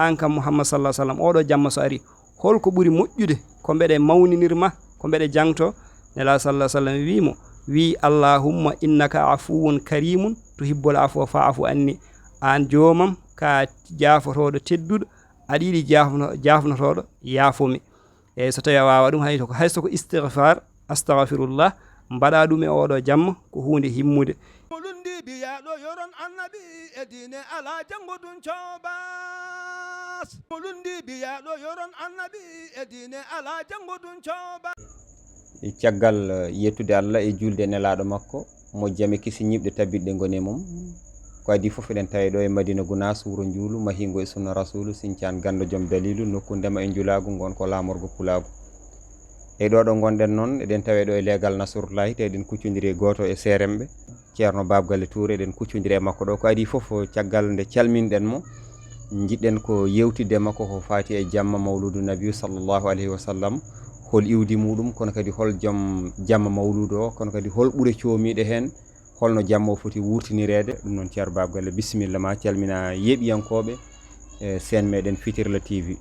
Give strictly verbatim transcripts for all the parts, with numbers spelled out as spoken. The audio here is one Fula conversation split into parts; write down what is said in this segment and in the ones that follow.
aan kam Muhammad sallallahu alaihi wasallam, oɗo jamma so ari, holko ɓuri moƴƴude ko mbeɗe mawninir ma, ko mbeɗe jangto? Nela sallallahu alaihi wasallam wi mo, wi, "Allahumma innaka afuwun karimun tuhibbul afwa fa'fu anni." Aan joomam, ka jaafotoɗo tedduɗo, aɗa yiɗi jaafno-, jaafnotoɗo, yaafo mi. Eyyi, so tawi a wawa ɗum, hay so ko, hay so ko istighfar, astaghfirullah, mbaɗa ɗum e oɗo jamma, ko hunde himmude. Mo lundi biyaɗo yoron annabi e diine ala janngo ɗum coobas. Mo lundi biyaɗo yoron annabi e diine ala janngo ɗum coobas. Caggal, eh, yettude Allah e julde e Nelaaɗo makko, mo jam e kisi ñiiɓɗe tabitɗe ngoni e mum. Ko adii fof eɗen tawi ɗo e Madina Gunaas, wuro njuulu, mahiingo e sunna Rasuulu, sincaan ganndo joom daliilu, nokku ndema e njulaagu, ngon ko laamorgo pulaagu. E ɗo ɗo ngonɗen noon, eɗen tawi ɗo e leegal Nasrullahi, te eɗen kuccondiri e gooto e seeremɓe, Ceerno Baaba Galle Tuure, eɗen kuccondiri e makko ɗo. Ko adii fof, caggal nde calminɗen mo, njiɗɗen ko yewtidde e makko ko faati e jamma Mawluudu Nabiyu sallallahu alayhi wa sallam, hol iwdi muɗum, kono kadi hol joom jamma Mawluudu o, kono kadi hol ɓure coomiiɗe heen, holno jamma o foti wuurtinireede? Ɗum noon, Ceerno Baaba Galle, bisimilla ma, calmina yeeɓiyankooɓe, e seen meɗen Fitirla T V.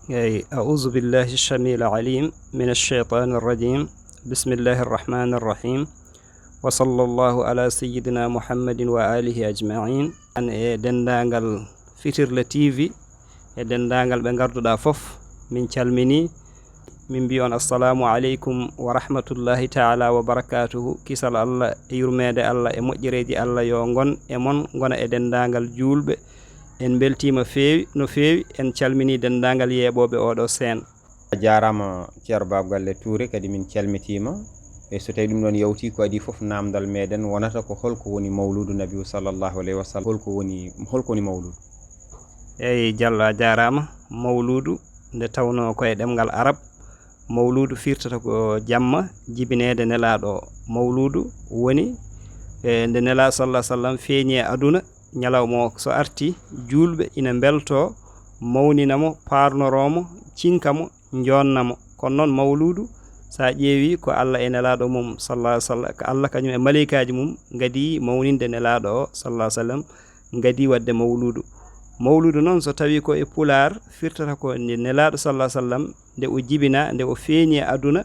Eyi, أعوذ بالله السميع العليم من الشيطان الرجيم. بسم الله الرحمن الرحيم. وصلى الله على سيدنا محمد وآله أجمعين. An e denndaangal Fitirla T V, e denndaangal ɓe ngarduɗaa fof, min calminii. Min mbiyi on assalamu aleykum wa rahmatullahi taala wa barakatuhu. Kisal Allah e yurmeende Allah e moƴƴereeji Allah yo ngon e mon, ngona e denndaangal juulɓe. En mbeltiima feewi, no feewi. En calminii denndaangal yeeɓooɓe oɗo seen. A jaaraama, Ceerno Baaba Galle Tuure, kadi min calmitiima. E so tawi ɗum ɗoon yawti, ko adii fof, naamndal meɗen wonata ko holko woni Mawluudu Nabiyu sallallahu alayhi wa sallam? Holko woni, holko woni Mawluudu? Eyi, Jallo, a jaaraama. Mawluudu, nde tawnoo ko e ɗemngal Arab, mawluudu firtata ko jamma jibineede Nelaaɗo. Mawluudu woni, e, nde Nelaaɗo sallallahu alayhi wa sallam feeñi e aduna, ñalawma o so arti, juulɓe ina mbeltoo, mawnina mo, paarnoroo mo, cinka mo, njoonna mo. Kono noon, mawluudu, so a ƴeewi, ko Allah e Nelaaɗo mum sallallahu alayhi wa sallam, ko Allah kañum e maleykaaji mum ngadii mawninde Nelaaɗo o sallallahu alayhi wa sallam, ngadii waɗde mawluudu. Mawluudu noon, so tawi ko e Pulaar, firtata ko nde Nelaaɗo sallallahu alayhi wa sallam, nde o jibinaa, nde o feeñi e aduna,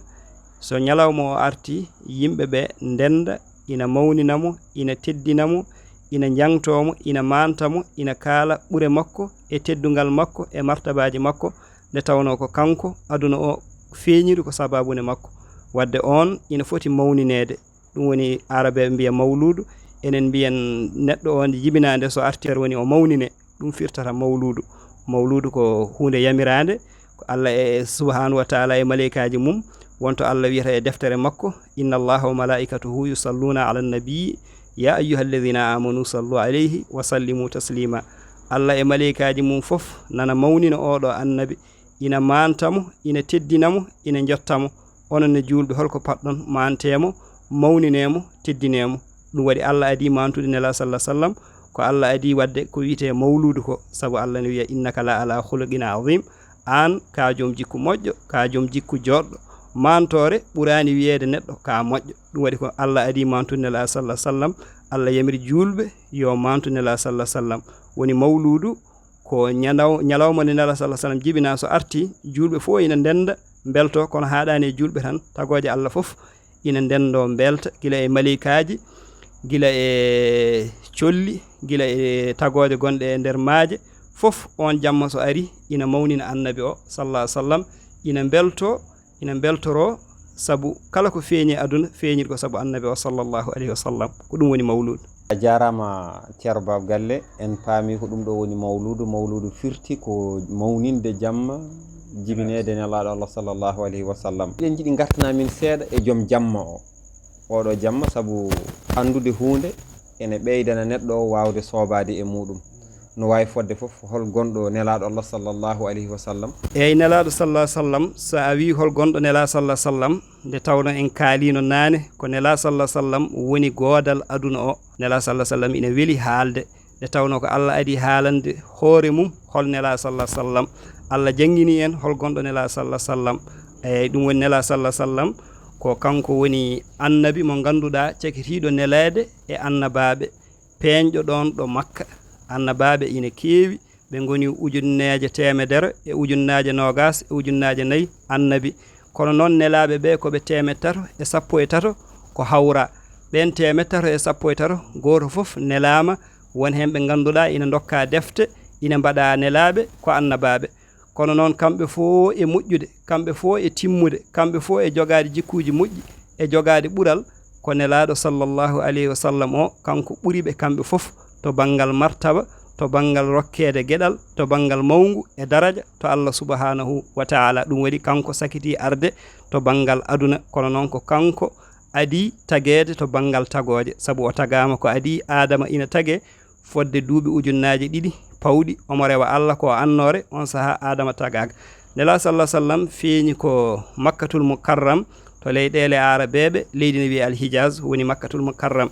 so ñalawma o arti, yimɓe ɓe ndennda, ina mawnina mo, ina teddina mo, ina njaŋtoo mo, ina maanta mo, ina kaala ɓure makko e teddungal makko e martabaaji makko, nde tawnoo ko kanko aduna o feeñiri ko sabaabu nde makko. Waɗde oon ina foti mawnineede. Ɗum woni Aarabeeɓe mbiya mawluudu, enen mbiyen neɗɗo o nde jibinaa nde so arti woni o mawnine. Ɗum firtata mawluudu. Mawluudu ko huunde yamiraande, ko Allah e subhanahu wa taala e maleykaaji mum, wonto Allah wiyata e deftere makko, "Inna Allaha wa malaikatahu yusalluna ala nabi, ya ayyuha alladhina amanu sallu alayhi wa sallimu taslima." Allah e maleykaaji mum fof nana mawnina oɗo annabi, ina maanta mo, ina teddina mo, ina njotta mo. Onon ne juulɓe, holko paɗɗon? Maantee mo, mawninee mo, teddinee mo. Ɗum waɗi Allah adii maantude Nelaaɗo sallallahu alaihi wasallam. Ko Allah adii waɗde ko wiyetee mawluudu ko, sabu Allah ne wiya, "Innaka la ala khuluqin azim." Aan ka joom jikku moƴƴo, ka joom jikku jooɗɗo. Maantoore ɓuraani wiyeede neɗɗo ka moƴƴo. Ɗum waɗi ko Allah adii maantude Nelaaɗo sallallahu alaihi wasallam. Allah yamiri juulɓe yo maantu Nelaaɗo sallallahu alaihi wasallam. Woni mawluudu ko ñandaw-, ñalawma nde Nelaaɗo sallallahu alaihi wasallam jibinaa, so arti, juulɓe fof ina ndennda, mbeltoo, kono haaɗaani e juulɓe tan, tagooje Allah fof ina ndenndoo mbelta, gila e maleykaaji, gila e colli, gila e tagooje gonɗe e nder maaje, fof oon jamma so ari, ina mawnina annabi o, sallallahu alaihi wasallam, ina mbeltoo, ina mbeltoroo, sabu kala ko feeñi e aduna, feeñiri ko sabu annabi o, sallallahu alaihi wasallam. Ko ɗum woni mawluud. A jaaraama, Ceerno Baaba Galle. En paami ko ɗum ɗo woni mawluudu. Mawluudu firti ko mawninde jamma jibineede Nelaaɗo Allah, sallallahu alaihi wasallam. Eɗen njiɗi ngartana min seeɗa e joom jamma o, oɗo jamma, sabu anndude huunde ene ɓeydana neɗɗo o waawde soobaade e muɗum. No waawi fodde fof, hol gonɗo Nelaaɗo Allah, sallallahu alaihi wasallam? Eyi, Nelaaɗo, sallallahu alaihi wasallam, so a wii hol gonɗo Nelaaɗo, sallallahu alaihi wasallam, nde tawno en kaaliino naane, ko Nelaaɗo, sallallahu alaihi wasallam, woni goodal aduna o. Nelaaɗo, sallallahu alaihi wasallam, ina weli haalde, nde tawno ko Allah adii haalande hoore mum hol Nelaaɗo, sallallahu alaihi wasallam. Allah janngini en hol gonɗo Nelaaɗo, sallallahu alaihi wasallam. Eyi, ɗum woni Nelaaɗo, sallallahu alaihi wasallam, ko kanko woni annabi mo ngannduɗaa cakitiiɗo neleede e annabaaɓe, peeñɗo ɗoon ɗo Makka. Annabaaɓe ina keewi, ɓe ngoni ujunneeje teemedere e ujunnaaje noogaas e ujunnaaje nayi annabi. Kono noon, nelaaɓe ɓe ko ɓe teemeɗ tato e sappo e tato ko hawra. Ɓeen teemeɗ tato e sappo e tato, gooto fof nelaama, won heen ɓe ngannduɗaa ina ndokka defte, ina mbaɗa nelaaɓe ko annabaaɓe. Kono noon, kamɓe fof e moƴƴude, kamɓe fof e timmude, kamɓe fof e jogaade jikkuuji moƴƴi, e jogaade ɓural, ko Nelaaɗo sallallahu alayhi wa sallam o, kanko ɓuri ɓe kamɓe fof to banngal martaba, to banngal rokkeede geɗal, to banngal mawngu e daraja to Allah subhanahu wa ta'ala. Ɗum waɗi kanko sakitii arde to banngal aduna, kono noon ko kanko adii tageede to banngal tagooje, sabu o tagaama ko adii Aadama ina tagee fodde duuɓi ujunnaaje ɗiɗi pawɗi, omo rewa Allah ko o annoore, on sahaa Aadama tagaaka. Nelaaɗo sallallahu alayhi wa sallam feeñi ko Makkatul Mukarram, to leyɗeele Aarabeeɓe, leydi ne wiyee Al Hijaz, woni Makkatul Mukarram.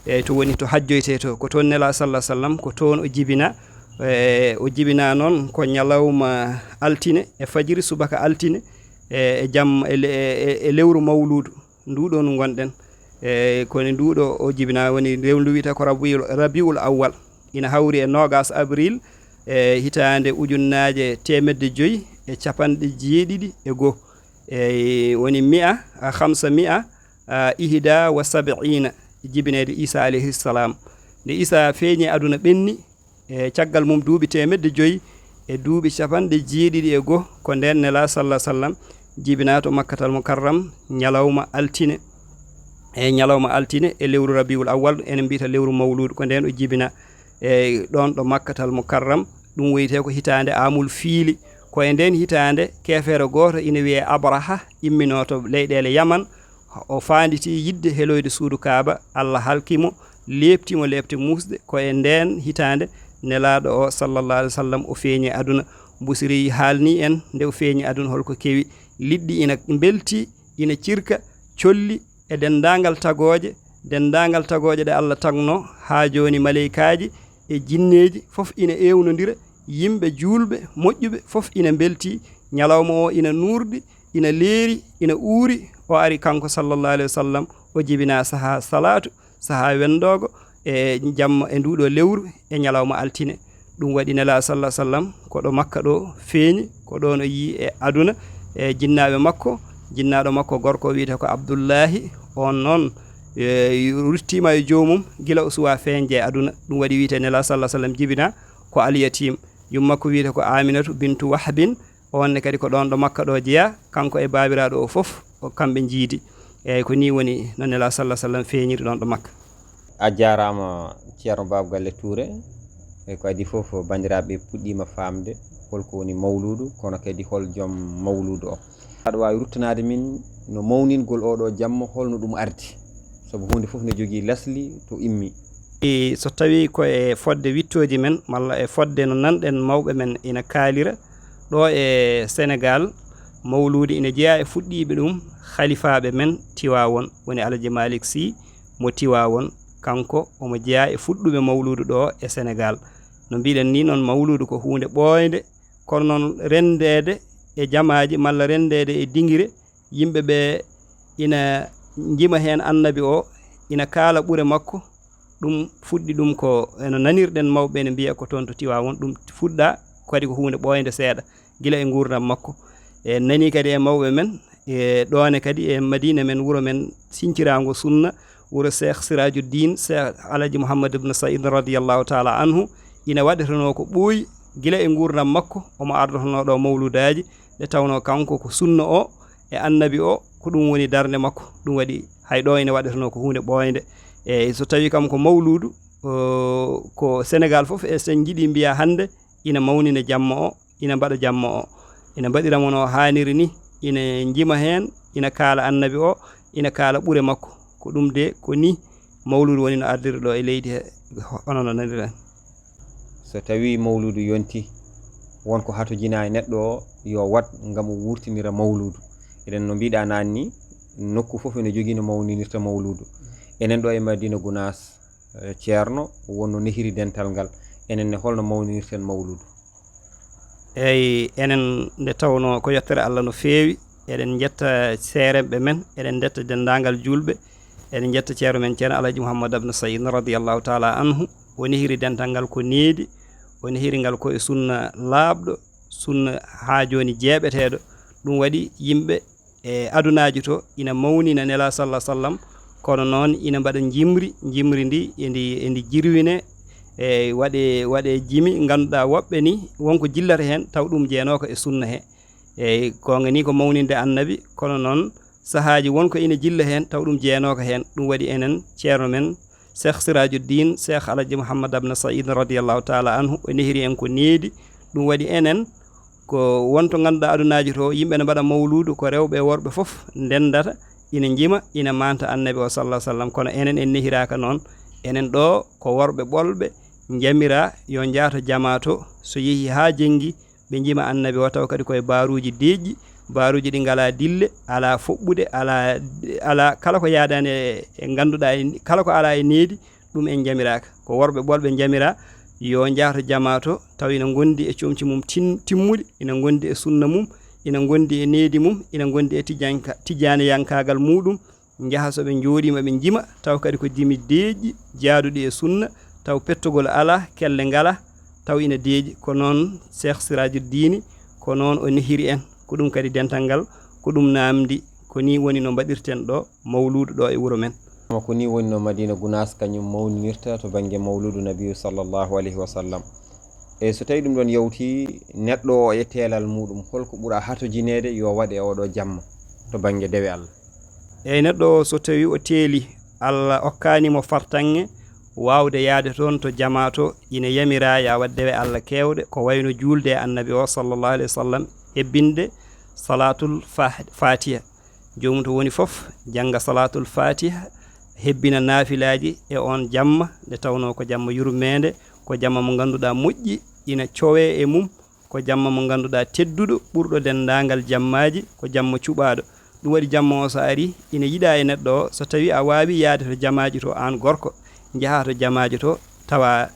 E to woni to hajjoytee to, ko toon Nelaaɗo sallallahu alayhi wa sallam, ko toon o jibina, e o jibina noon ko ñalawma altine, e fajiri subaka altine, e, e jam, e le-, e, e lewru mawluudu, ndu ɗo ndu ngonɗen. E, ko e ndu ɗo o jibina, woni lewru ndu wiyetee ko Rabiul, Rabiul Awwal. Ina hawri e noogaas avril, e hitaande ujunnaaje teemedde joyi e capanɗe jeeɗiɗi e goo. E, woni mi'a, a, hamsa mi'a, a, ihda wa sab'ina, jibineede Isa alayhi salam. Nde Isa feeñi aduna ɓenni, e caggal mum duuɓi teemedde joyi e duuɓi capanɗe jeeɗiɗi e goo, ko ndeen Nelaaɗo sallallahu alayhi wa sallam jibinaa to Makkatal Mukarram ñalawma altine, e ñalawma altine e lewru Rabiul Awwal, enen mbiyata lewru mawluudu, ko ndeen o jibinaa, e ɗoon ɗo Makkatal Mukarram. Ɗum wiyetee ko hitaande Aamul Fiili. Ko e ndeen hitaande keefeero gooto ina wiyee Abraha, imminoo to leyɗeele Yaman, o faanditii yiɗde heloyde suudu Kaaba, Allah halki mo, leepti mo leepte muusɗe. Ko e ndeen hitaande Nelaaɗo o, sallallahu alayhi wa sallam, o feeñi aduna. Busiri haalni en nde o feeñi aduna hol ko kewi. Liɗɗi ina mbelti, ina cirka, colli e denndaangal tagooje, denndaangal tagooje ɗe Allah tagnoo, haa jooni maleykaaji e jinneeji fof ina eewnondira, yimɓe juulɓe, moƴƴuɓe fof ina mbelti, ñalawma o ina nuurdi, ina leeri, ina uuri. O ari kanko sallallahu alayhi wa sallam, o jibinaa sahaa salaatu, sahaa wenndoogo, e jamma e nduuɗo lewru, e ñalawma altine. Ɗum waɗi Nelaaɗo sallallahu alayhi wa sallam ko ɗo Makka ɗo feeñi, ko ɗoon o yii e aduna, e jinnaaɓe makko, jinnaaɗo makko gorko wiyetee ko Abdullahi, oon noon, e, ruttiima e joomum gila o suwaa feeñde e aduna. Ɗum waɗi wiyetee Nelaaɗo sallallahu alayhi wa sallam jibinaa ko Al Yatim. Yumma makko wiyetee ko Aminatu bintu Wahbin, oon ne kadi ko ɗoon ɗo Makka ɗo jeyaa, kanko e baabiraaɗo o fof, o kamɓe njiidi. Eeyi, ko nii woni no Nelaaɗo sallallahu alayhi wa sallam feeñiri ɗoon ɗo Makka. A jaaraama, Ceerno Baaba Galle Tuure. E ko adii fof, banndiraaɓe puɗɗiima faamde hol ko woni mawluudu, kono kadi hol joom mawluudu o. Aɗa waawi ruttanaade min no mawningol oo ɗo jamma, hol no ɗum ardi? Sabu huunde fof ne jogii lasli to immi. E so tawii ko e fodde wiɗtooji men, malla e fodde no nanɗen mawɓe men ina kaalira, ɗo e Senegaal, mawluudu ina jeyaa e fuɗɗiiɓe ɗum, halifaaɓe men Tiwaawoon, woni Alaji Malik Sy mo Tiwaawoon, kanko omo jeyaa e fuɗɗuɓe mawluudu ɗo e Senegaal. No mbiɗen nii noon, mawluudu ko huunde ɓooynde, kono noon renndeede e jamaaji malla renndeede e dingire, yimɓe ɓe ina njima heen Annabi o, ina kaala ɓure makko, ɗum fuɗɗi ɗum ko eno nanirɗen mawɓe ene mbiya ko toon to Tiwaawoon, ɗum fuɗɗa kadi ko huunde ɓooynde seeɗa gila e nguurndam makko. En nanii kadi e mawɓe men, e ɗoone kadi e Madiina men, wuro men sinciraango sunna, wuro Cheikh Sirajuddin, Cheikh Alaji Mouhammad ibn Said radiyallahu taala anhu, ina waɗatanoo ko ɓooyi gila e nguurndam makko, omo ardotonoo ɗo mawludaaji, nde tawnoo kanko ko sunna o e Annabi o, ko ɗum woni darnde makko. Ɗum waɗi hay ɗo ina waɗatanoo ko huunde ɓooynde. E so tawii kam ko mawluudu, o, ko Senegaal fof, e so en njiɗii mbiya hannde, ina mawnina jamma o, ina mbaɗa jamma o, ina mbaɗira mo no haaniri ni, ina njima heen, ina kaala Annabi o, ina kaala ɓure makko. Ko ɗum de, ko ni mawluudu woni no ardiri ɗo e leydi he, hono no naniren. So tawii mawluudu yonti, won ko hatojinaa e neɗɗo o yo waɗ ngam o wuurtinira mawluudu. Eɗen no mbiɗa naanni, nokku fof ene jogii no mawninirta mawluudu. Enen ɗo e Madina Gunaas, eh, Ceerno, wonno nehiri dental ngal. Enen ne, holno mawninirten mawluudu? Eyi, enen nde tawnoo ko yettere Allah no feewi, eɗen njetta seeremɓe men, eɗen njetta denndaangal juulɓe, eɗen njetta ceerno men Ceerno Alhaji Mouhammad Abdou Saïd radiyallahu taala anhu, o nehiri dental ngal ko needi, O nehiri ngal ko e sunna laaɓɗo, sunna haa jooni jeeɓeteeɗo. Ɗum waɗi yimɓe e adunaaji to ina mawnina Nelaa sallallahu sallam, kono noon ina mbaɗa njimri, njimri ndi e ndi, e ndi jirwine, e waɗe, waɗe jimi, ngannduɗaa woɓɓe ni wonko jillata heen, taw ɗum jeenooka e sunna he. Eyi, goonga ni ko mawninde Annabi, kono noon sahaaji won ko ina jilla heen, taw ɗum jeenooka heen. Ɗum waɗi enen ceerno men, Cheikh Sirajuddin, Cheikh Alaji Mouhammad Abna Saïd radiyallahu taala anhu, o nehiri en ko needi. Ɗum waɗi enen ko won to ngannduɗaa adunaaji to, yimɓe ne mbaɗa mawluudu, ko rewɓe e worɓe fof ndendata, ina njima, ina manta Annabi o sallallahu sallam. Kono enen en nehiraaka noon. Enen ɗo ko worɓe ɓolɓe njamira yo njaato jamaa to, so yehi haa jenngi, ɓe njima Annabi o, taw kadi koye baaruuji deeƴƴi, baaruuji ɗi ngalaa dille, alaa foɓɓude, alaa, alaa kala ko yaadaani e, e ngannduɗaa, e, kala ko alaa e needi, ɗum en njamiraaka. Ko worɓe ɓolɓe njamira, yo njaato jamaa to, taw ina ngondi e comci mum tin-, timmuɗi, ina ngondi e sunna mum, ina ngondi e needi mum, ina ngondi e tijjanka-, tijjaaniyankaagal muɗum, njaha so ɓe njooɗiima ɓe njima, taw kadi ko jimi deeƴƴi, jaaduɗi e sunna, taw pettogol alaa, kelle ngalaa, taw ina deeƴi. Ko noon Cheikh Sirajuddini, ko noon o nehiri en. Ko ɗum kadi dental ngal, ko ɗum naamndi, ko nii woni no mbaɗirten ɗo mawluudu ɗo e wuro men. Ko nii woni no Madina Gunaas kañum mawninirta to bannge mawluudu Nabiyu sallallahu alayhi wa sallam. E so tawi ɗum ɗon yawti, neɗɗo o e teelal muɗum, holko ɓura hatojineede yo waɗe oɗo jamma to bannge dewe Allah? Eyi, neɗɗo o so tawi o teeli, Allah okkaani mo fartaŋŋe waawde yaade toon to jamaa to, ina yamiraa ya waɗ dewe Allah keewɗe, ko wayno juulde e Annabi o sallallahu alayhi wa sallam, hebbinde salaatul fa-, fatiha. Joomum to woni fof, jannga salaatul fatiha, hebbina naafilaaji e oon jamma, nde tawnoo ko jamma yurmeende, ko jamma mo ngannduɗaa moƴƴi, ina cowee e mum, ko jamma mo ngannduɗaa tedduɗo, ɓurɗo denndaangal jammaaji, ko jamma cuɓaaɗo. Ɗum waɗi jamma o so ari, ina yiɗaa e neɗɗo o, so tawii a waawii yahde to jamaaji to, aan gorko, njahaa to jamaaji to, tawa,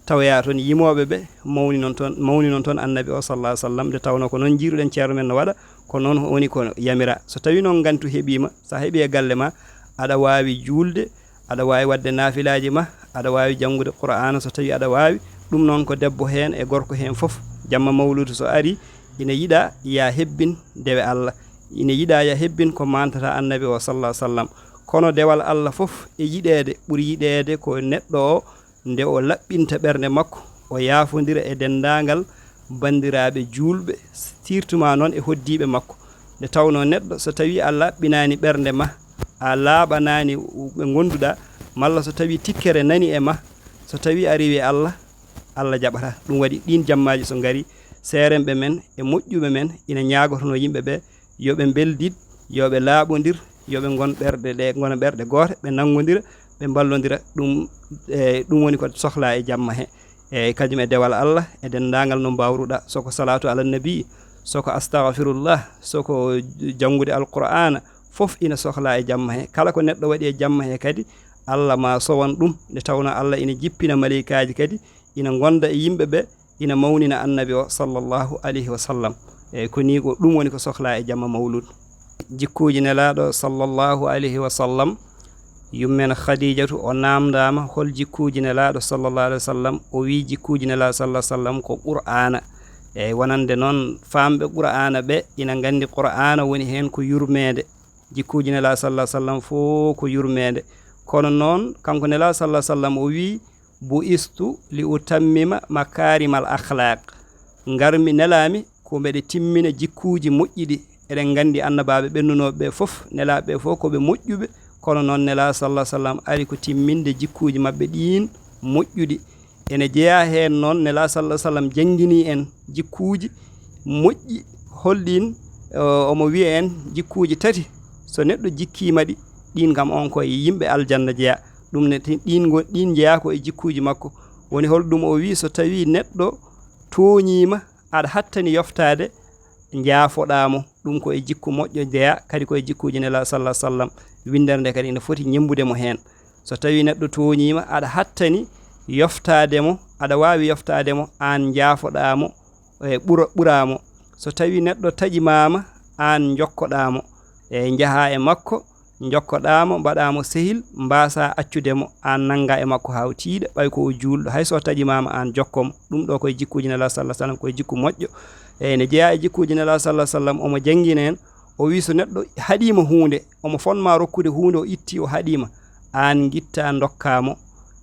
tawoyaa toon yimooɓe ɓe, mawni noon toon, mawni noon toon Annabi o sallallahu alayhi wa sallam, nde tawnoo ko noon njiiruɗen ceerno men no waɗa, ko noon woni ko yamira. So tawii noon ngantu heɓii ma, so a heɓii e galle ma, aɗa waawi juulde, aɗa waawi waɗde naafilaaji ma, aɗa waawi janngude Qur'aana so tawii aɗa waawi. Ɗum noon ko debbo heen e gorko heen fof. Jamma mawluudu so arii, ina yiɗaa ya hebbin dewe Allah. Ina yiɗaa ya hebbin ko maantata Annabi o sallallahu alayhi wa sallam. Kono dewal Allah fof e yiɗeede, ɓuri yiɗeede ko neɗɗo o nde o laɓɓinta ɓernde makko, o yaafondira e denndaangal banndiraaɓe juulɓe, sirtuma noon e hoddiiɓe makko. Nde tawnoo neɗɗo, so tawii a laɓɓinaani ɓernde ma, a laaɓanaani ɓe ngonduɗaa, malla so tawii tikkere nani e ma, so tawii a rewi Allah, Allah jaɓata. Ɗum waɗi ɗiin jammaaji so ngari, seerenɓe men e moƴƴuɓe men ina ñaagotonoo yimɓe ɓe, yo ɓe mbeldit, yo ɓe laaɓondir, yo ɓe ngon ɓerɗe ɗe, ngona ɓerɗe goote, ɓe nanngondira, ɓe mballondira. Ɗum, e, ɗum woni ko sohlaa e jamma he. E, kañum e dewal Allah, e denndaangal no mbaawruɗaa, soko salaatu ala nabi, soko astagfirullah, soko janngude Alqur'aana, fof ina sohlaa e jamma he. Kala ko neɗɗo waɗi e jamma he kadi, Allah ma sowan ɗum, nde tawnoo Allah ina jippina maleykaaji kadi, ina ngonda e yimɓe ɓe, ina mawnina Annabi o, sallallahu alayhi wa sallam. E, ko nii ko ɗum woni ko sohlaa e jamma mawlud. Jikkuuji Nelaaɗo, sallallahu alayhi wa sallam, yummen Khadijatu, o naamndaama hol jikkuuji Nelaaɗo, sallallahu alayhi wa sallam, o wii jikkuuji Nelaaɗo, sallallahu alayhi wa sallam, ko Qur'aana. Eyi, wonande noon, faamɓe Qur'aana ɓe ina nganndi Qur'aana woni heen ko yurmeende. Jikkuuji Nelaaɗo, sallallahu alayhi wa sallam, fof ko yurmeende. Kono noon, kanko Nelaaɗo, sallallahu alayhi wa sallam, o wii, "Bu'istu li utammima makaarimal akhlaaq." Ngarmi, nelaami ko mbeɗe timmina jikkuuji moƴƴi ɗi. Eɗen nganndi annabaaɓe ɓennunooɓe ɓe fof, nelaaɓe ɓe fof ko ɓe moƴƴuɓe, kono noon Nelaaɗo, sallallahu alayhi wa sallam, ari ko timminde jikkuuji maɓɓe ɗiin moƴƴuɗi. Ene jeyaa heen noon, Nelaaɗo, sallallahu alayhi wa sallam, jannginii en jikkuuji moƴƴi, holɗiin, o, omo wiya en jikkuuji tati, so neɗɗo jikkiima ɗi, ɗiin kam on ko e yimɓe aljanna jeyaa. Ɗum ne, ti-, ɗiin ngo-, ɗiin njeyaa ko e jikkuuji makko. Woni holɗum? O wii, so tawii neɗɗo tooñiima, aɗa hattani yoftaade, njaafoɗaa mo. Ɗum ko e jikku moƴƴo jeyaa, kadi ko e jikkuuji Nelaaɗo, sallallahu alayhi wa sallam. Winndere nde kadi ina foti ñemmbude mo heen. So tawii neɗɗo tooñiima, aɗa hattani yoftaade mo, aɗa waawi yoftaade mo, aan njaafoɗaa mo, e ɓura-, ɓuraa mo. So tawii neɗɗo taƴimaama, aan njokkoɗaa mo, e njahaa e makko, njokkoɗaa mo, mbaɗaa mo sehil, mbaasaa accude mo, aan nanngaa e makko haa o tiiɗa, ɓay ko o juulɗo, hay so o taƴimaama, aan jokko mo. Ɗum ɗoo koye jikkuuji Nelaaɗo sallallaahu alayhi wa sallam, koye jikku moƴƴo. Eey, ne jeyaa e jikkuuji Nelaaɗo sallallaahu alayhi wa sallam, omo janngina en, o wii so neɗɗo haɗiima huunde, omo fotmaa rokkude huunde, o ittii, o haɗiima, aan ngittaa ndokkaa mo.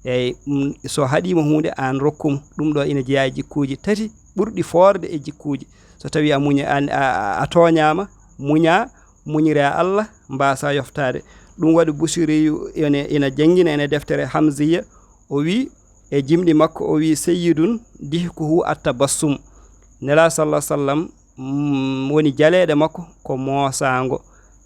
Eey, mm, so haɗiima huunde, aan rokku mo. Ɗum ɗoo ina jeyaa e jikkuuji tati ɓurɗi foorde e jikkuuji. So tawii a muñi-, a, a, a tooñaama, muñaa, muñiraa Allah, mbaasaa yoftaade. Ɗum waɗi Busiriyu ene, ina janngina ene deftere Hamziya, o wii e jimɗi makko, o wii, "Sayyidun dihkuhu attabassum." Nelaaɗo sallallaahu alayhi wa sallam, mm, woni jaleeɗe makko ko moosaango.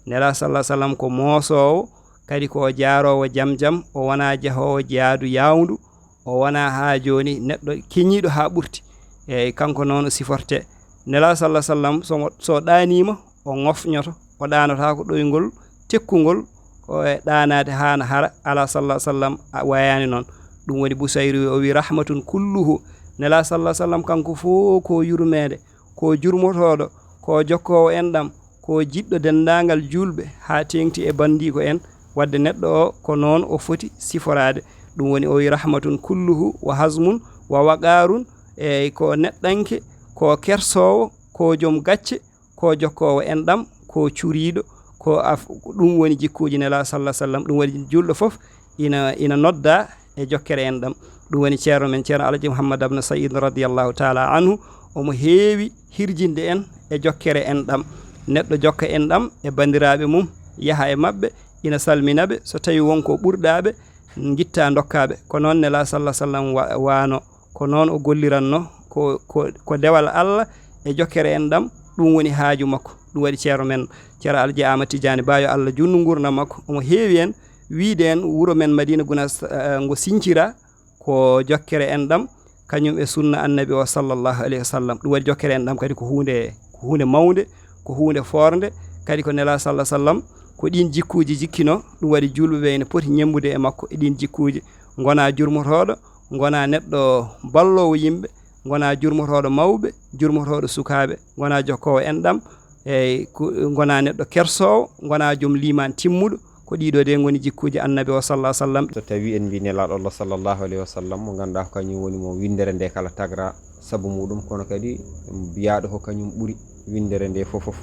Nelaaɗo sallallaahu alayhi wa sallam ko moosoowo, kadi ko o jaaroowo jam jam, o wonaa jahoowo jaadu yaawndu, o wonaa haa jooni neɗɗo keñiiɗo haa ɓurti. Eey, kanko noon o sifortee. Nelaaɗo sallallaahu alayhi wa sallam, so mo, so ɗaaniima, o ŋofñoto, o ɗaanotaako ɗoyngol tekkungol, ko e ɗaanaade haa na hara, alaa sallallaahu alayhi wa sallam a wayaani noon. Ɗum woni Busayri o wii, "Rahmatun kulluhu." Nelaaɗo sallallaahu alayhi wa sallam kanko fof ko yurmeende, ko jurmotooɗo, ko jokkoowo enɗam, ko jiɗɗo denndaangal juulɓe haa teeŋti e banndiiko en. Wadde neɗɗo o ko noon o foti siforaade. Ɗum woni o wii, "Rahmatun kulluhu wa hazmun wa waqaarun." Eey, ko neɗɗanke, ko kersoowo, ko joom gacce, ko jokkoowo enɗam, ko curiiɗo, ko af-, ɗum woni jikkuuji Nelaaɗo sallallaahu alayhi wa sallam. Ɗum woni juulɗo fof ina, ina nodda e jokkere enɗam. Ɗum woni ceerno men, Ceerno Alhaji Mouhammad Abna Sayyid radiyallaahu taala anhu, omo heewi hirjinde en e jokkere enɗam. Neɗɗo jokka enɗam e banndiraaɓe mum, yaha e maɓɓe, ina salmina ɓe, so tawii won ko ɓurɗaa ɓe, ngittaa ndokkaa ɓe. Ko noon Nelaaɗo sallallaahu alayhi wa sallam wa-, waano. Ko noon o golliranno, ko, ko, ko dewal Allah e jokkere enɗam, ɗum woni haaju makko. Ɗum waɗi ceerno men, Ceerno Alhaji Ahmad Tijaani Ba, yo Allah juutnu nguurndam makko. Omo heewi en wiyde en wuro men Madiina Gunaas, eh, ngo sincira ko jokkere enɗam, kañum e sunna Annabi o sallallaahu alayhi wa sallam. Ɗum waɗi jokkere enɗam kadi ko huunde, ko huunde mawnde, ko huunde foornde, kadi ko Nelaaɗo sallallaahu alayhi wa sallam, ko ɗiin jikkuuji jikkinoo. Ɗum waɗi juulɓe ɓe ene poti ñemmbude e makko e ɗiin jikkuuji, ngonaa jurmotooɗo, ngonaa neɗɗo balloowo yimɓe, ngonaa jurmotooɗo mawɓe, jurmotooɗo sukaaɓe, ngonaa jokkoowo enɗam, eey, ku-, ngonaa neɗɗo kersoowo, ngonaa joom liimaan timmuɗo. Ko ɗiɗo de ngoni jikkuuji Annabi o sallallaahu alayhi wa sallam. So tawii en mbii Nelaaɗo Allah sallallaahu alayhi wa sallam, mo ngannduɗaa ko kañum woni mo winndere nde kala tagra sabu muɗum, kono kadi biyaaɗo ko kañum ɓuri winndere nde fof fof.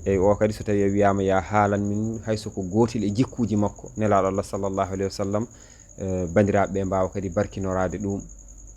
Eey, o kadi so tawii a wiyaama yaa haalan min hay so ko gootel e jikkuuji makko, Nelaaɗo Allah sallallaahu alayhi wa sallam, eh, banndiraaɓe ɓe mbaawa kadi barkinoraade ɗum.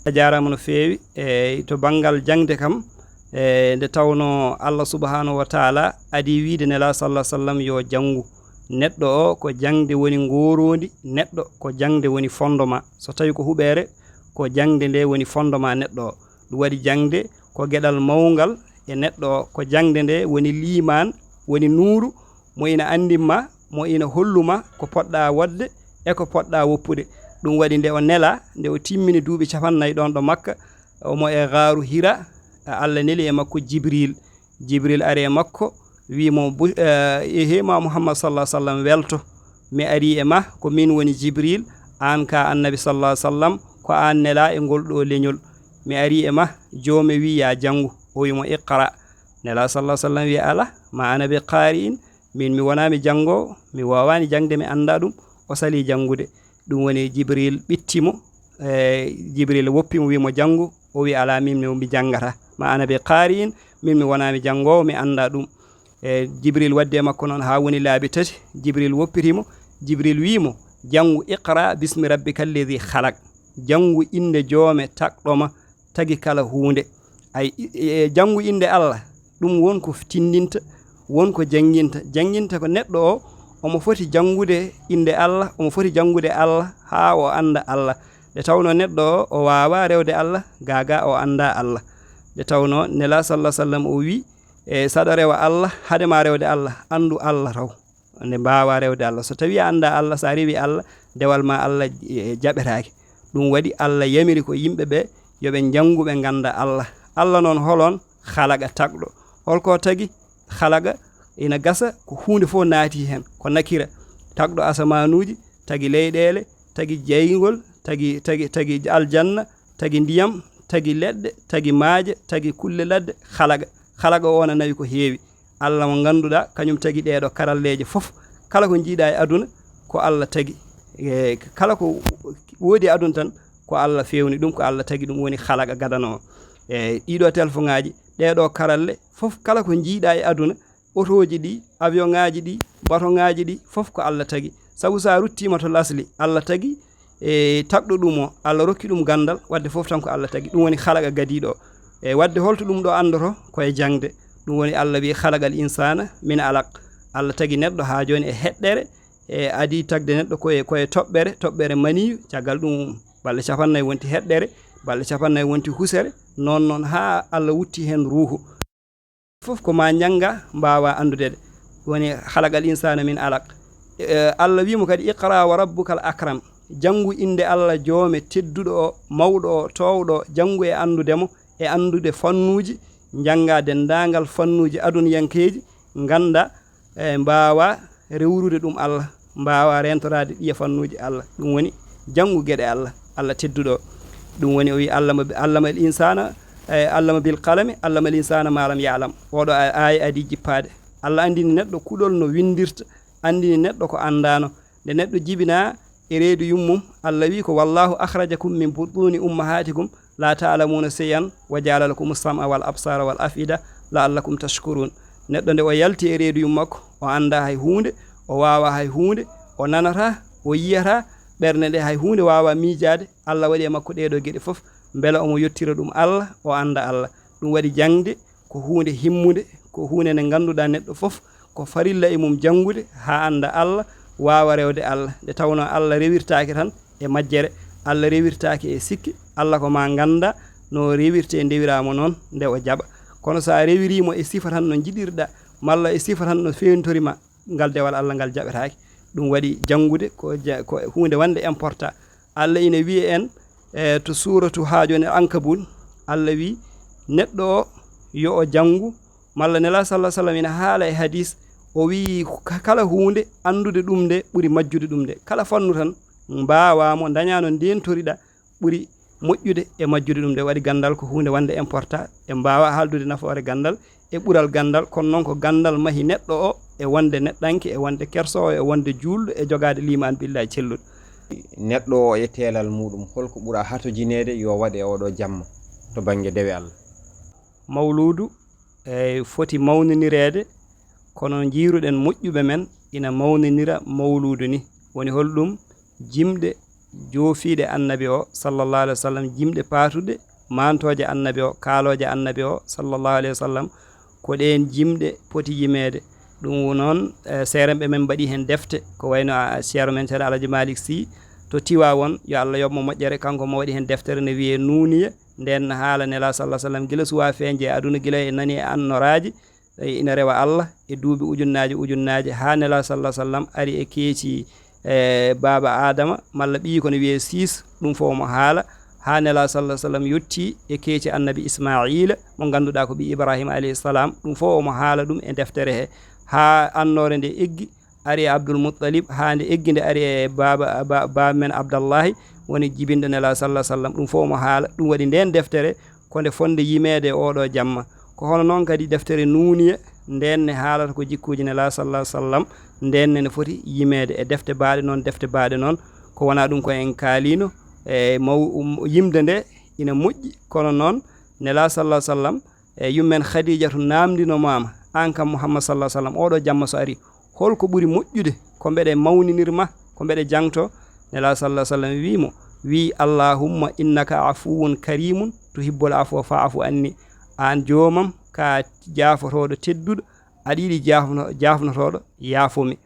A jaaraama no feewi. E to banngal jaŋde kam, e nde tawnoo Allah subhaanahu wa taala adii wiyde Nelaaɗo sallallaahu alayhi wa sallam yo janngu. Neɗɗo o ko jaŋde woni ngooroondi neɗɗo, ko jaŋde woni fondement. So tawii ko huɓeere, ko jaŋde nde woni fondement neɗɗo o. Ɗum waɗi jaŋde ko geɗal mawngal e neɗɗo o, ko jaŋde nde woni liimaan, woni nuuru, mo ina anndin ma, mo ina hollu ma ko poɗɗaa waɗde e ko poɗɗaa woppude. Ɗum waɗi nde o nelaa, nde o timmini duuɓi capannay ɗoon ɗo Makka, omo e gaaru Hira, Allah neli e makko Jibril. Jibril ari e makko, wii mo, bu-, eh, ehe ma Muhammad sallallaahu alayhi wa sallam, welto. Mi arii e ma, ko miin woni Jibril, aan ka Annabi sallallaahu alayhi wa sallam, ko aan nelaa e ngol ɗoo leñol. Mi arii e ma, Joome wii yaa janngu. O wii mo, "Iqra." Nelaa sallallaahu alayhi wa sallam wii, "Alaa, ma ana bi qaari'in, miin mi wonaa mi janngoowo, mi waawaani jaŋde, mi anndaa ɗum." O salii janngude. Ɗum woni Jibril ɓitti mo, e Jibril woppi mo, wii mo, "Janngu." O wii, "Alaa, miin mi, mi janngataa. Ma ana bi qaari'in, miin mi wonaa mi janngoowo, mi anndaa ɗum." E Jibril waddi e makko noon haa woni laabi tati. Jibril woppiti mo. Jibril wii mo, "Janngu, iqra bismi rabbika alladi khalaq." Janngu innde Joome tagɗo ma, tagi kala huunde. Ay, i-, e, janngu innde Allah, ɗum won ko tindinta, won ko jannginta. Jannginta ko neɗɗo o, omo foti janngude innde Allah, omo foti janngude Allah haa o annda Allah. Nde tawnoo neɗɗo o, o waawaa rewde Allah, gaa gaa o anndaa Allah. Nde tawnoo Nelaa sallallaahu alayhi wa sallam o wii, e, "Saɗa rewa Allah, hade ma rewde Allah, anndu Allah taw." Nde mbaawaa rewde Allah. So tawii a anndaa Allah, so a rewii Allah, dewal maa Allah, e, jaɓetaake. Ɗum waɗi Allah yamiri ko yimɓe ɓe yo ɓe njanngu, ɓe ngannda Allah. Allah noon hol on? Khalaqa, tagɗo. Hol ko tagi? Khalaqa, ina gasa ko huunde fof naati heen. Ko nakira. Tagɗo asamaanuuji, tagi leyɗeele, tagi jeyngol, tagi, tagi, tagi aljanna, tagi ndiyam, tagi leɗɗe, tagi maaje, tagi kulle ladde. Khalaqa. Khalaqa o na nawi ko heewi. Allah mo ngannduɗaa, kañum tagi ɗeeɗo karalleeje fof. Kala ko njiiɗa e aduna, ko Allah tagi. E, kala ko woodi e aduna tan, ko Allah fewni ɗum, ko Allah tagi ɗum, woni khalaqa gadano. E, ɗiɗo telefoŋaaji, ɗeɗo karalle, fof kala ko njiiɗa e aduna, otooji ɗi, avion ŋaaji ɗi, bato ŋaaji ɗi, fof ko Allah tagi. Sabu sa ruttiima to lasli, Allah tagi, e tagɗo ɗum o, Allah rokki ɗum ganndal, wadde fof tan ko Allah tagi. Ɗum woni khalaqa gadiiɗo o. E wadde holto ɗum ɗo anndoto? Ko e jaŋde. Ɗum woni Allah wi, "Khalaqal insana min alaq." Allah tagi neɗɗo haa jooni e heɗɗere, e adi tagde neɗɗo ko e, ko e toɓɓere, toɓɓere maniyu, caggal ɗum balɗe capannay wonti heɗɗere, balɗe capannay wonti husere, noon noon haa Allah wutti heen ruuhu. Fof ko ma njannga, mbaawa anndude ɗe. Woni, "Khalaqal insana min alaq." E, Allah wi mo kadi, "Iqra wa rabbukal akram." Janngu innde Allah joome tedduɗo o, mawɗo o, toowɗo o, janngu e anndude mo, e anndude fannuuji, njannga denndaangal fannuuji aduniyankeeji, ngannda, e mbaawa rewrude ɗum Allah, mbaawa reentoraade ɗiya fannuuji Allah. Ɗum woni janngu geɗe Allah, Allah tedduɗo o. Ɗum woni o wi, "Allama, allama al insana, e, allama bil qalami, allama al insana ma lam ya'lam." Oɗo a-, aaya adi jippaade. Allah anndini neɗɗo kuɗol no winndirta, anndini neɗɗo ko anndaano. Nde neɗɗo jibina e reedu yummum, Allah wi ko, "Wallahu akhrajakum min butuni ummahatikum la ta'lamuna shay'an wa ja'ala lakum as-sam'a wal absara wal af'ida la'allakum tashkurun." Neɗɗo nde o yalti e reedu yummakko, o annda hay huunde, o waawa hay huunde, o nanata, o yiyata, ɓernde nde hay huunde waawa miijaade. Allah waɗi e makko ɗeeɗo geɗe fof, mbela omo yettira ɗum Allah, o annda Allah. Ɗum waɗi jaŋde ko huunde himmunde, ko huunde nde ngannduɗaa neɗɗo fof ko farilla e mum janngude haa annda Allah, waawa rewde Allah. Nde tawnoo Allah rewirtaake tan e majjere, Allah rewirtaake e sikke, Allah ko ma ngannda no rewirtee, ndewiraama noon nde o jaɓa. Kono so a rewiriimo e sifa tan no njiɗirɗa, malla e sifa tan no feewntori ma, ngal dewal Allah ngal jaɓetaake. Ɗum waɗi janngude ko ja-, ko huunde wonde important. Allah ina wiya en, e, to suuratu haa jooni Ankabut, Allah wi neɗɗo o yo o janngu, malla Nela sallallahu alaihi wasallam ina haala e hadis, o wi ka-, kala huunde anndude ɗum nde ɓuri majjude ɗum nde. Kala fannu tan mbaawaa mo, ndañaa no ndeentoriɗa ɓuri moƴƴude e majjude ɗum nde. Waɗi ganndal ko huunde wonde important, e mbaawa haaldude nafoore ganndal e ɓural ganndal, kono noon ko ganndal mahi neɗɗo o e wonde neɗɗanke, e wonde kersoowo, e wonde juulɗo, e jogaade liimaan billahi celluɗo. Neɗɗo o e teelal muɗum, holko ɓura hatojineede yo waɗe oɗo jamma to bannge dewe Allah? Mawluudu e foti mawninireede, kono njiiruɗen moƴƴuɓe men ina mawninira mawluudu ni. Woni holɗum? Jimɗe joofiiɗe annabi o, sallallahu alaihi wasallam, jimɗe paatuɗe, maantooje annabi o, kaalooje annabi o, sallallahu alaihi wasallam, ko ɗeen jimɗe poti yimeede. Ɗum noon, e, seerenɓe men mbaɗi heen defte, ko wayno a, a, ceerno men Ceerno Alhaji Malick Sy to Tiwaawoon, yo Allah yoɓ mo moƴƴere, kanko mo waɗi heen deftere ne wiyee Nuuniya, ndeen haala Nela sallallahu alaihi wasallam, gila suwaa feeñde e aduna, gila e nani e annoraaji, e ina rewa Allah e duuɓi ujunnaaje ujunnaaje, haa Nela sallallahu alaihi wasallam ari e keeci, e, baaba Adama, malla ɓiyi ko no wiyee Siis, ɗum fof omo haala, haa Nela sallallahu alaihi wasallam yotti e keeci annabi Ismaila, mo ngannduɗaa ko ɓii Ibrahima alayhi salam, ɗum fof omo haala ɗum e deftere he, haa annoore nde eggi, ari e Abdul Muttalib, haa nde eggi nde ari e baaba, ba-, baaba men Abdallahi, woni jibinɗo Nela sallallahu alaihi wasallam. Ɗum fof omo haala. Ɗum waɗi ndeen deftere ko nde fotnde yimeede e oɗo jamma. Ko hono noon kadi deftere Nuuniya, ndeen ne haalata ko jikkuuji Nela sallallahu alaihi wasallam, ndeen ne, ne foti yimeede e defte baaɗe noon, defte baaɗe noon. Ko wonaa ɗum ko en kaaliino, e maw-, um, yimde nde ina moƴƴi, kono noon Nela sallallahu alaihi wasallam, e yummen Khadijatu naamndinomaama, "Aan kam Muhammad sallallahu alaihi wasallam, oɗo jamma so ari, holko ɓuri moƴƴude? Ko mbeɗe mawninir ma, ko mbeɗe jangto?" Nela sallallahu alaihi wasallam wi mo, wi, "Allahumma innaka afuwun karimun tuhibbul afwa fa'fu anni." Aan joomam ka jaafotooɗo tedduɗo, aɗa yiɗi jaafno-, jaafnotooɗo, yaafo mi.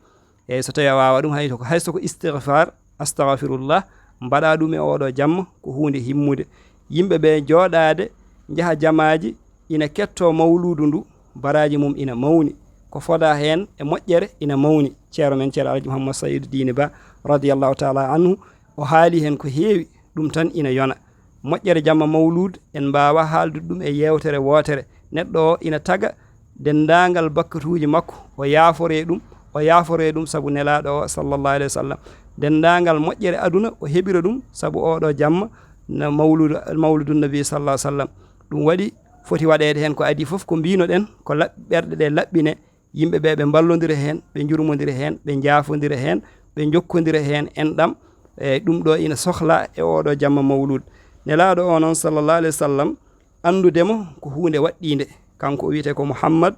Eyi, so tawi a waawa ɗum, hay so ko, hay so ko istighfar, astaghfirullah, mbaɗa ɗum e oɗo jamma, ko huunde himmude. Yimɓe ɓe jooɗaade, njaha jamaaji, ina ketto mawluudu ndu, baraaji mum ina mawni. Ko foda heen e moƴƴere ina mawni. Ceerno men, Ceerno Alhaji Mouhammad Saïd Dine Ba, radiyallahu taala anhu, o haali heen ko heewi, ɗum tan ina yona. Moƴƴere jamma mawluud, en mbaawa haaldude ɗum e yeewtere wootere. Neɗɗo o ina taga denndaangal bakkatuuji makko, o yaaforee ɗum, o yaaforee ɗum sabu Nelaaɗo o, sallallahu alaihi wasallam. Denndaangal moƴƴere aduna, o heɓira ɗum sabu oɗo jamma, na mawluudu, mawluudu Nabi, sallallahu alaihi wasallam. Ɗum waɗi foti waɗeede heen ko adii fof, ko mbiino-ɗen, ko laɓ-, ɓerɗe ɗe laɓɓine, Yimɓe ɓe, ɓe mballondira heen, ɓe njurmondira heen, ɓe njaafondira heen, ɓe njokkondira heen enɗam. E ɗum ɗo ina sohla e oɗo jamma mawlud. Nelaaɗo o noon, sallallahu alayhi wa sallam, anndude mo ko huunde waɗɗiinde. Kanko o wiyetee ko Muhammad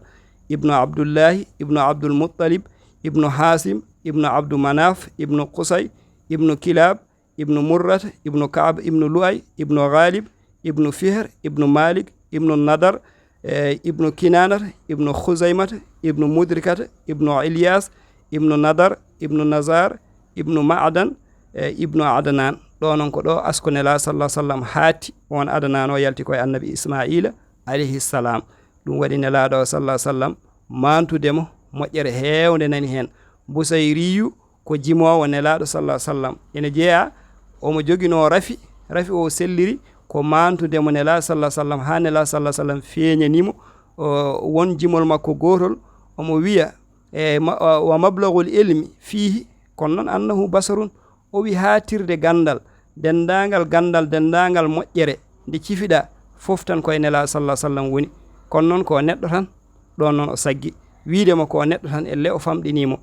ibnu Abdullahi ibnu Abdul Muttalib ibnu Haasim ibnu Abdu Manaf ibnu Qusay ibnu Kilab ibnu Murrata, ibnu Ka'ab, ibnu Lu'ay, ibnu Ghalib, ibnu Fihr, ibnu Malik, ibnu Nadar, e, ibnu Kinanata, ibnu Khuzaimata, ibnu Mudrikata, ibnu Ilyas, ibnu Nadar, ibnu Nazar, ibnu Ma'adan, e, ibnu Adnan. Ɗo noon ko ɗo asko Nela sallallahu alaihi wasallam haati, on Adnan o yalti koye Annabi Ismaila alayhi salam. Ɗum waɗi Nelaaɗo o sallallahu alaihi wasallam mantude mo moƴƴere heewnde nani heen. Busayriyu ko jimoowo Nelaaɗo sallallahu alaihi wasallam. Ene jeyaa omo joginoo rafi, rafi o selliri ko mantude mo Nelaaɗo sallallahu alaihi wasallam, haa Nelaaɗo sallallahu alaihi wasallam feeñani mo, o, won jimol makko gootol, omo wiya, e, ma-, o, "Wa mablagul ilmi fiihi, kono noon annahu basarun." O wi haatirde ganndal, denndaangal ganndal, denndaangal moƴƴere nde cifiɗaa fof tan ko e Nelaaɗo sallallahu alaihi wasallam woni. Kono noon ko neɗɗo tan, ɗoon noon o saggi. Wiide mo ko neɗɗo tan, elle o famɗinii mo.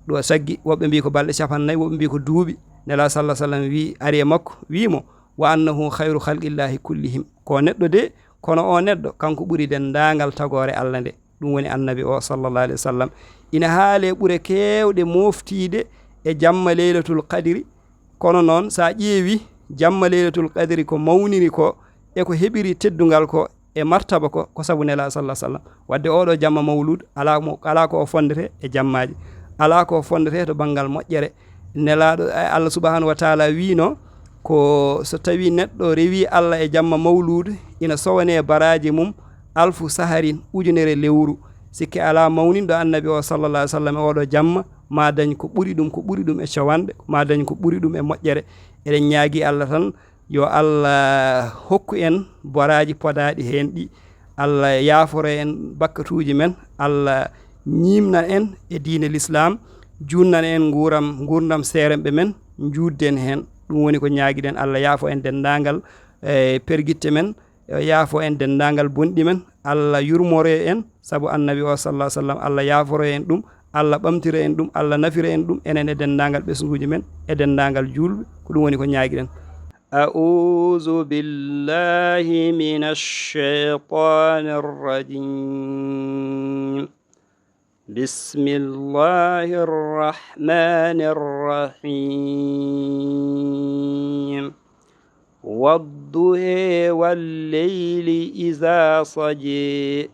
Ɗo o saggi, woɓɓe mbii ko balɗe cappanɗe nayi, woɓɓe mbii ko duuɓi. Nelaaɗo sallallahu alaihi wasallam wii, ari e makko, wii mo, "Wa annahu khairu khalqillahi kullihim." Ko neɗɗo de, kono o neɗɗo, kanko ɓuri denndaangal tagoore Allah nde. Ɗum woni Annabi o sallallahu alaihi wasallam. Ina haale ɓure keewɗe moftiide e jamma Laylatul Qadri. Kono noon, so a ƴeewi jamma Laylatul Qadri ko mawniri ko e ko heɓiri teddungal ko e martaba ko, ko sabu Nelaaɗo sallallahu alaihi wasallam. Wadde oɗo jamma mawlud, alaa mo, alaa ko o fondete e jammaaji. Alaa ko o fondete to banngal moƴƴere. Nelaaɗo, eh, Allah subhanahu wa taala wiino ko so tawi neɗɗo rewi Allah e jamma mawlud, ina sowane baraaji mum alfu saharin, ujunere lewru. Sikke alaa mawninɗo Annabi o sallallahu alaihi wasallam e oɗo jamma, ma dañ ko ɓuri ɗum, ko ɓuri ɗum e cowanɗe, ma dañ ko ɓuri ɗum e moƴƴere. Eɗen ñaagi Allah tan yo Allah hokku en boraaji podaaɗi heen ɗi. Allah yaaforo en bakkatuuji men. Allah ñiimna en e diine Lislaam, juunnana en nguuram, nguurndam seeremɓe men, njuutden heen. Ɗum woni ko ñaagiɗen. Allah yaafo en denndaangal, e, pergitte men, o yaafo en denndaangal bonɗi men. Allah yurmore en, sabu Annabi o sallallahu alaihi wasallam. Allah yaaforo en ɗum, Allah ɓamtira en ɗum, Allah nafira en ɗum, enen e denndaangal ɓesnguuji men, e denndaangal juulɓe. Ko ɗum woni ko ñaagiɗen. أعوذ بالله من الشيطان الرجيم. بسم الله الرحمن الرحيم. والضحى والليل إذا سجى.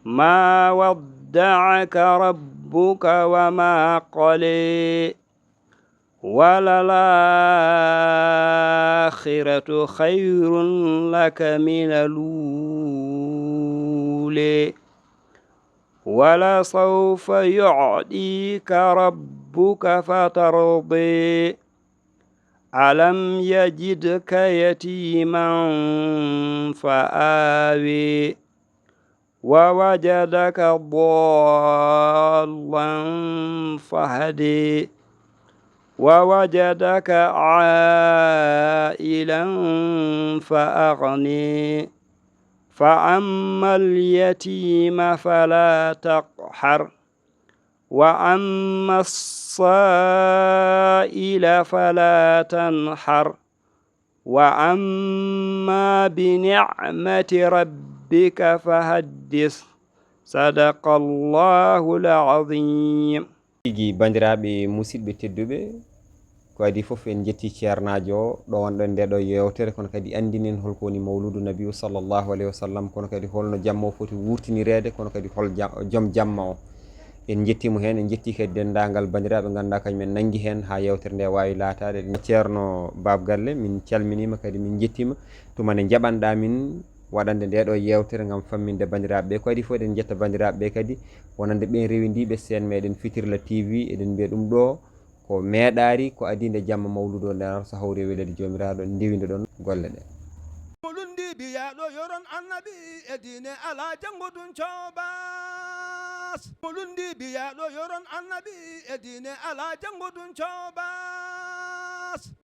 ما ودعك ربك وما قلى. وللآخرة خير لك من الأولى. ولسوف يعطيك ربك فترضى. ألم يجدك يتيما فآوى. ووجدك ضالا فهدى. ووجدك عائلا فأغنى. فأما اليتيم فلا تقهر. وأما السائل فلا تنهر. وأما بنعمة ربك فحدث. صدق الله العظيم. Tigi, banndiraaɓe musidɓe tedduɓe, ko adii fof en njetti ceernaajo o ɗo wonɗen nde ɗo yeewtere, kono kadi anndinen holko woni mawludu nabiyu sallallahu alaihi wasallam, kono kadi holno jamma o foti wurtinireede, kono kadi hol ja-, joom jamma o. En njettii mo heen, en njettii kadi denndaangal banndiraaɓe ngannduɗaa kañum en nanngi heen haa yeewtere nde waawi laataade. Ceerno Baab Galle, min calminiima kadi min njettiima. Tuma nde njaɓanɗaa min waɗande nde ɗo yeewtere ngam famminde banndiraaɓe ɓe. Ko adii fof eɗen njetta banndiraaɓe ɓe kadi wonande ɓeen rewindiiɓe seen meɗen Fitirla T V, eɗen mbiya ɗum ɗo ko meeɗaari, ko adii nde jamma mawludu o nde arata so hawri e weleede Joomiraaɗo, ndewindoɗon golle ɗe. Mawlundi biyaaɗo yoron annabi e diine alaa janngo ɗum coobaas. Mawlundi biyaaɗo yoron annabi e diine alaa janngo ɗum coobaas.